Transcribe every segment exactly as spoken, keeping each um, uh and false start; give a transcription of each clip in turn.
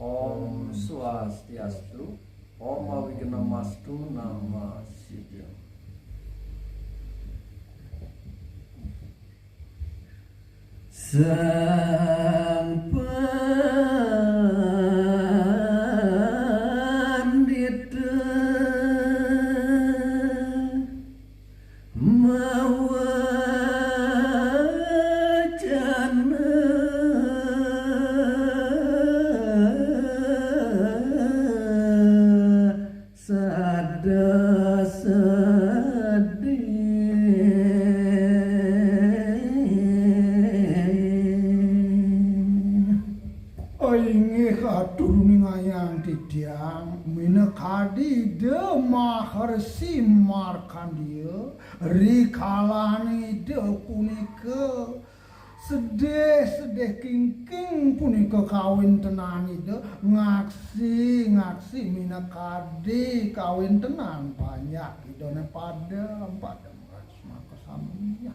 Om Swastiastu, Om Awighnamastu Namasidham. Sang Pandita mawacana sada sedih. Inggih atur ningayang titiang, minakadi Ida Maharsi Markandia, rikalane Ida punika sedih-sedih kingking punika kawintenan Ida, ngaksi-ngaksi minakadi kawintenan panjak Idane pada, pada maka sami.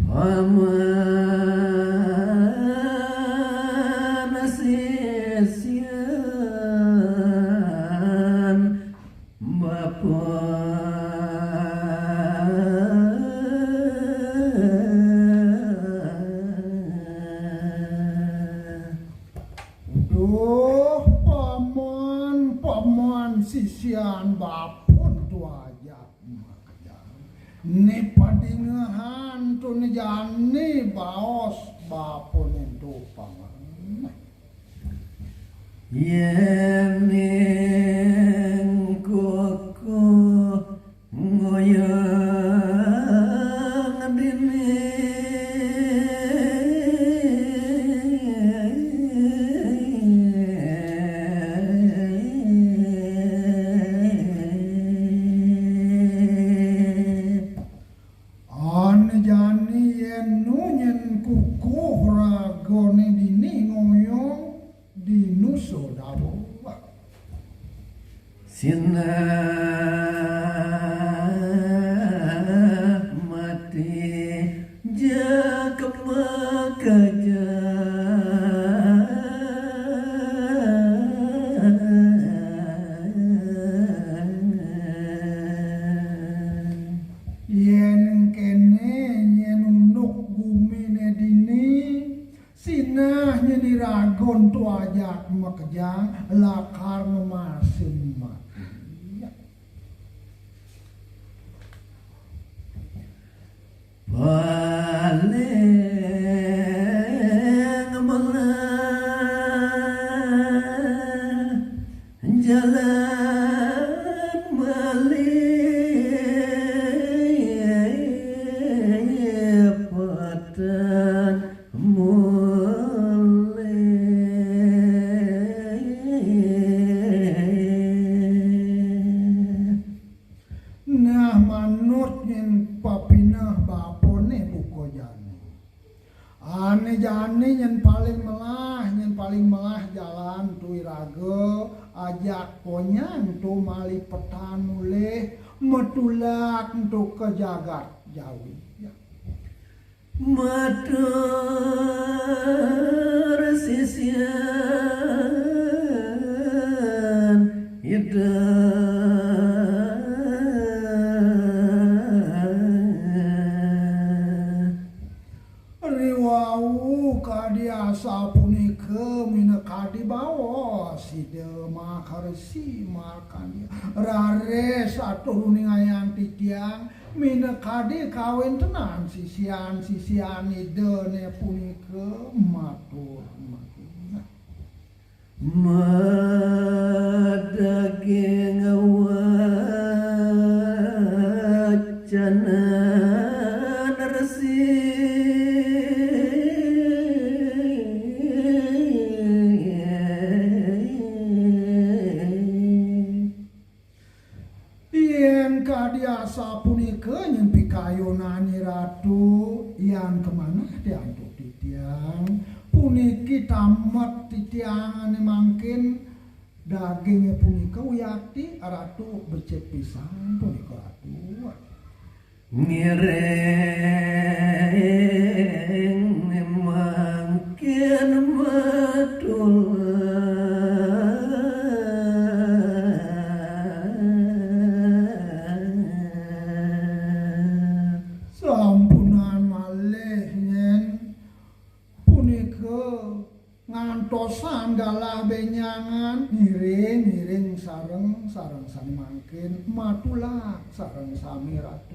Paman sisian bapa. Duh, paman, paman sisian bapun tuaja. Ni padingehan tu ni jani baos bapun entu paman. Yen ing kukuh ngoyong dini. Ane jani yen nu nyen kukuh ragane dini ngoyong dinu so dawuh. Sinah mati jak makejang. Yen kene nyen unduk gumine dini, sinah nyen iraga ento ajak makejang lakar memasin mati. Paling melah jalan malih peten mulih. Nah, manut nyen papineh bapane buka jani. Ane jani nyen paling melah, nyen paling melah jalan tu iraga ajak konyang tu malipetan mulih matulak tu ka jagat Jawi. Ya. Matur sisian Ida. Riwau kadi asapunika minakadi baos Ida Maharsi Markandeya. Raris atur uningayang titiang minakadi kawéntenan sisian-sisian Idané punika matur mangkin. Madaging wacanan Resi. Yén kadi asapunika nyen pikayunan Ratu, yan kamanah té antuk titiang, puniki tamet titiangané mangkin dagingé punika wiakti Ratu becik pisan punika Ratu. Ngiring mangkin matur. Anggalah benjangan, ngiring-ngiring sareng, sareng sami mangkin, matulak sareng sami Ratu.